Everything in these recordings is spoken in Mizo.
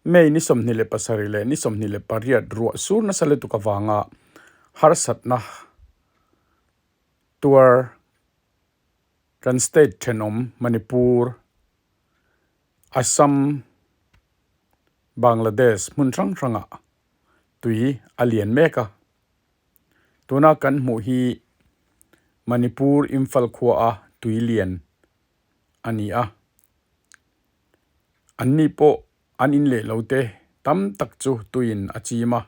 May ni 27 leh ni 28 ruah sur nasa lutuk avanga harsatna tuar kan state thenawm Manipur, Assam, Bangladesh hmun hrang hrangah tui a lian mek a. Tuna kan hmuh hi Manipur Imphal khuaa tui lian a ni a. Anni pawh an in leh lo te tam tak chu tuiin a chim a.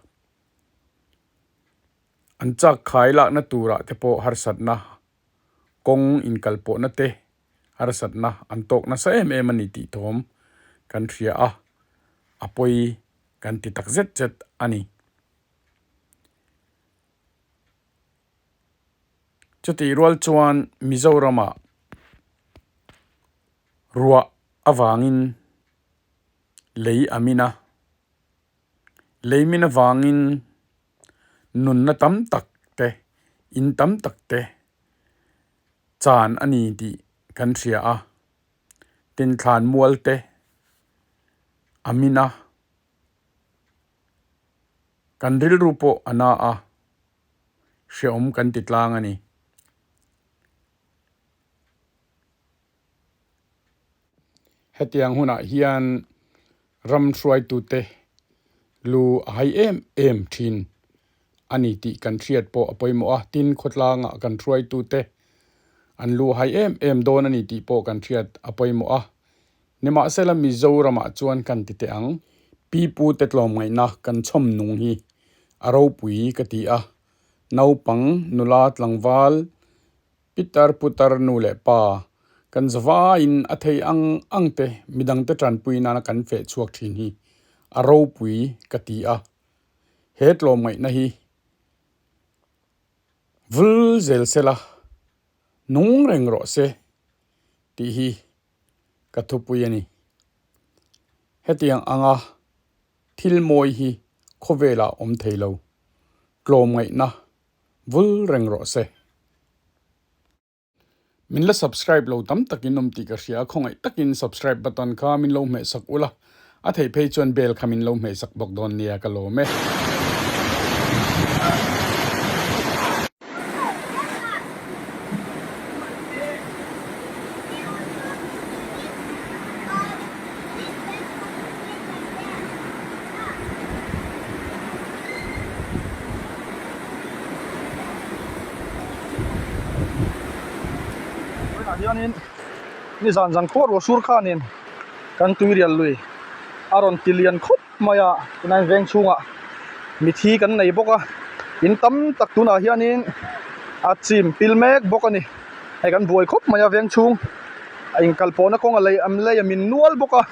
An chak khai lakna turah te pawh harsatna kawng inkalpawhna te harsatna an tawk nasa em em a ni tih thawm kan hria a, a pawi kan ti tak zet zet a ni. Chutih rual chuan Mizoramah ruah avangin lei a min a, lei min avangin nunna tam tak te, in tam tak te chan a ni tih kan hria a, tinthlan mual te a min a. Kan rilru pawh a na a, hrehawm kan ti tlang a ni. Hetiang hunah hian ram hruaitute lu a hai em em thin a ni tih kan hriat pawh a pawimawh a, tin khawtlangah kan hruaitute an lu a hai em em dawn a ni tih pawh kan hriat a pawimawh a. Nimahsela Mizoramah chuan kan ti teh ang. Pi pute tlawmngaihna kan chhawm nung hi a ropui ka ti a, naupang, nula, tlangval, pitar putar nu leh pa kan zavaiin a thei ang ang te midangte tanpui nana kan feh chhuak thin hi a ropui ka ti a, he tlawmngaihna hi vul zel sela nung reng rawh se tih hi ka thupui a ni. Hetiang anga thil mawi hi khawvelah awm thei lo, tlawmngaihna vul reng rawh se. Min la subscribe lo tam takin awm tih ka hria, khawngaih takin subscribe button kha min lo hmehsak ula, a theih phei chuan bell kha min lo hmehsak bawk dawn nia ka lawm e. Tunah hianin nizan zan khuar ruah sur khanin kan tuirial lui a rawn ti lian khawp mai a tunah hian veng chhungah mithi kan nei bawk a in tam tak tunah hianin a chim pil mek bawk a ni hei kan buai khawp mai a veng chhung a inkalpawhna kawng a lei an lei a min nual bawk a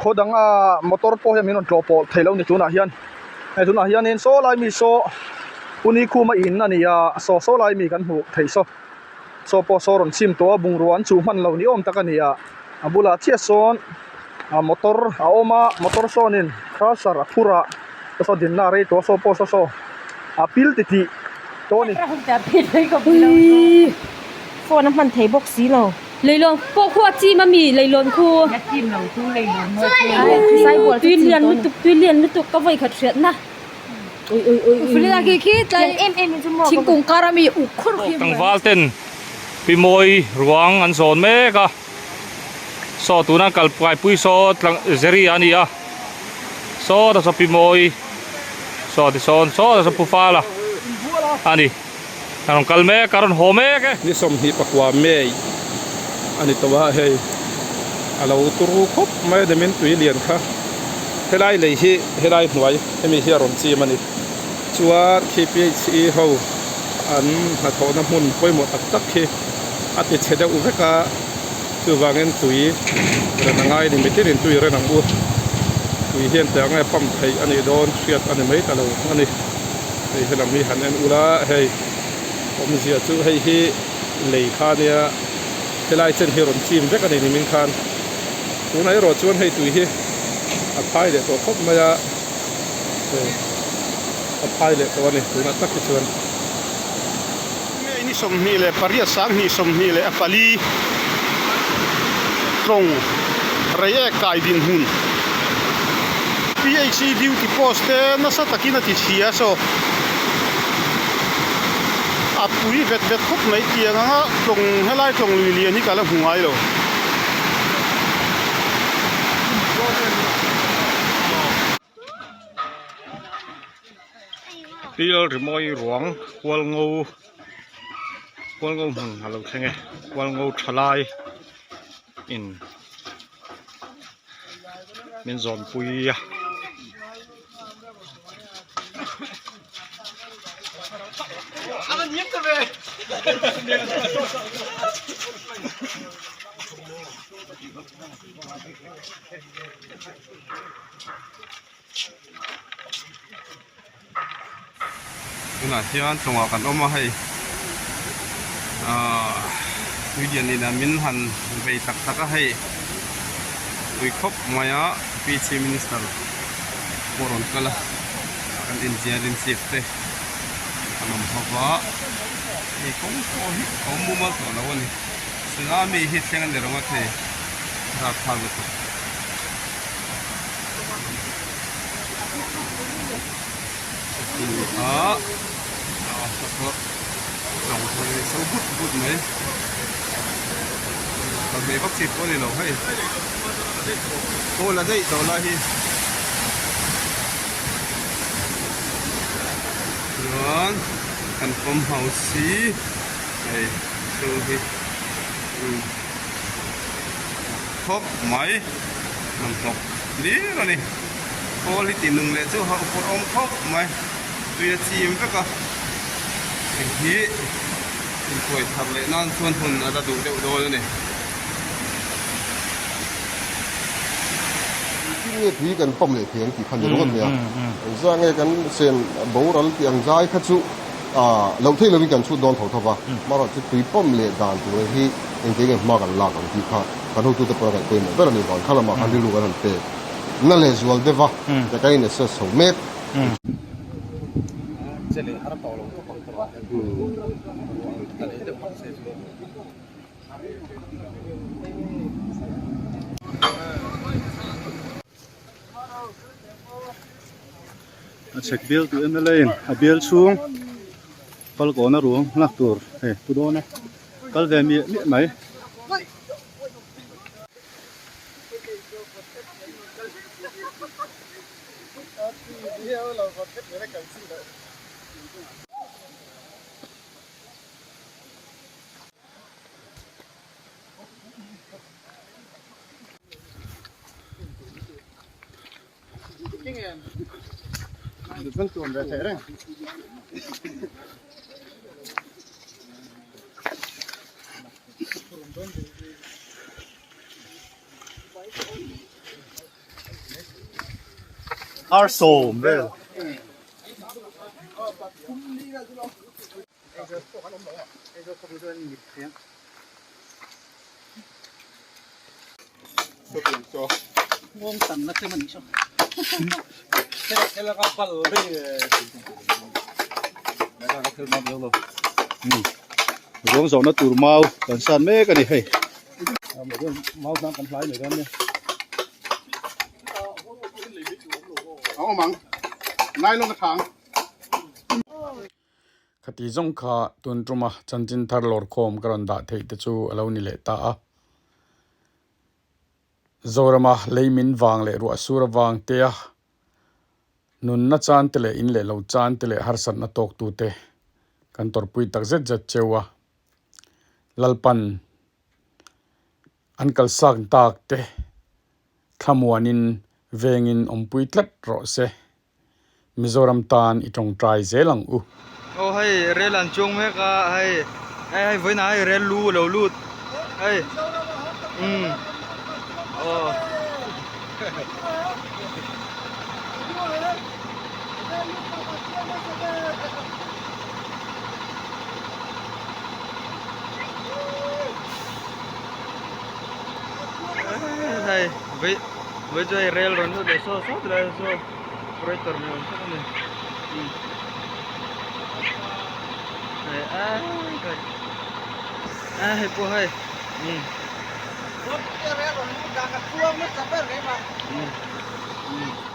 khaw danga motor pawh hian min rawn tlawh pawh theih loh a ni tunah hian hei tunah hianin saw lai mi saw pu nikhuma in a ni a saw saw lai mi kan hmuh theih saw saw pawh saw rawn chim tawh a bungrua an chuh hman lo ni awm tak a ni a a bulah chiah sawn a motor a awm a motor sawnin crusher a phur a saw dinna a rei tawh a saw pawh saw saw a pil titih tawh a ni. Phone a hman thei bawk si lo. Leilawn pawh khu a chim a mi leilawn khu. A chim lo chu leilawn maw chu. Tui lian lutuk tui lian lutuk ka vawi khat hriat na. Ui ui ui ui. Fulila khi khi tlai em em chu maw. Thingkung kar a mi uk khur khi. Tlangval ten pi mawi ruang an zawn mek a. Saw tuna kal kaipui saw tlang zeri a ni a. Saw ta saw pi mawi saw ti sawn saw ta saw pu fala a ni. A rawn kal mek a rawn haw mek e. Ni 24 May a ni tawh a hei a lo turu khawp mai a nimin tui lian kha helai lei hi helai hnuai hemi hi a rawn chim a ni chuan khi PHE ho an hnathawhna hmun pawimawh tak tak hi a ti chhe deuh vek a chuvangin tui ren a ngai a ni mitin in tui ren ang u tui hian teh ang nge pump theih a nih dawn hriat a ni mai ta lo a ni. Hei helam hi han en ula hei awmzia chu hei hi lei kha ania helai chen hi rawn chim vek a ni nimin khan tunah erawh chuan hei tui hi a phai leh tawh khawp mai a hei a phai leh tawh a ni tunah tak hi chuan. May ni 28 24 tlawng Reiek kai dinhmun. PHE duty post te nasa takin a ti chhia saw a pui vet vet khawp mai tiang anga tlawng helai tlawng lui lian hi ka la hmu ngai lo. Pil rimawi ruang kual ngo kual ngo hmun a lo thleng e kual ngo tha lai in min zawn pui a. Tunah hian tlawngah kan awm a hei ahh tui lian in a min han vei tak tak a hei pui khawp mai a P Chief Minister pawh a rawn kal a kan engineering chief te an awm ho va hei kawng pawh hi a awm mumal tawh lo a ni tsunami hi thleng a ni reng a thei rapthlak lutuk. A lawng hi so but but mai kal hmei vak chi pawh a ni lo hei aw la daih tawh lai hi chuan kan pump house hi hei chhung hi khawp mai hmanhmawh hlir a ni. Kawl hi tih nung leh chu hauh pawh a awm khawp mai tui a chim vek a heng hi intuai thar leh nan chuan hun a la duh deuh dawn a ni. Engtin nge tui kan pump leh thei ang tih kha ni ringawt mai a, engzah nge kan sen boral tih ang zai kha chu loh theih lovin kan chhut dawn tho tho va, amaherawhchu chu tui pump leh dan tur hi engtin nge hma kan lak ang tih kha kan hotute pawh a ngaihpawimawh ber a ni vang kha lamah khan rilru kan han pek. Na leh zual deuh a ka ka in assess chho mek. A chhek bial tu mla in a bial chhung falkawn a ruang lak tur hei pu dawn e kal ve miah miah mai. Ar sawm vel. Ruang zawhna tur mau kan san mek a ni hei. Mau hlang kan hlai mai dawn nia. Khati zawng kha tun tuma chanchin thar lawrkhawm ka rawn dah theih te chu a lo ni leh ta a. Zorama leimin vang leh ruah sur avang te a nunna chan te leh in leh lo chan te leh harsatna tawk tu te kan tawrhpui tak zet zet cheu a. Lalpan an kalsak tak te thlamuanin vengin awmpui tlat rawh se. Mizoram tan i tawngtai zel ang u. Aw hei rel an chuang mek a hei hei hei vawiinah hei rel lu a lo lut hei umm aw. Hei vai vai chu hei rel rawn lut leh saw saw tilai saw operator ni awm tak a ni umm hei a hei a hei pawh hei umm umm.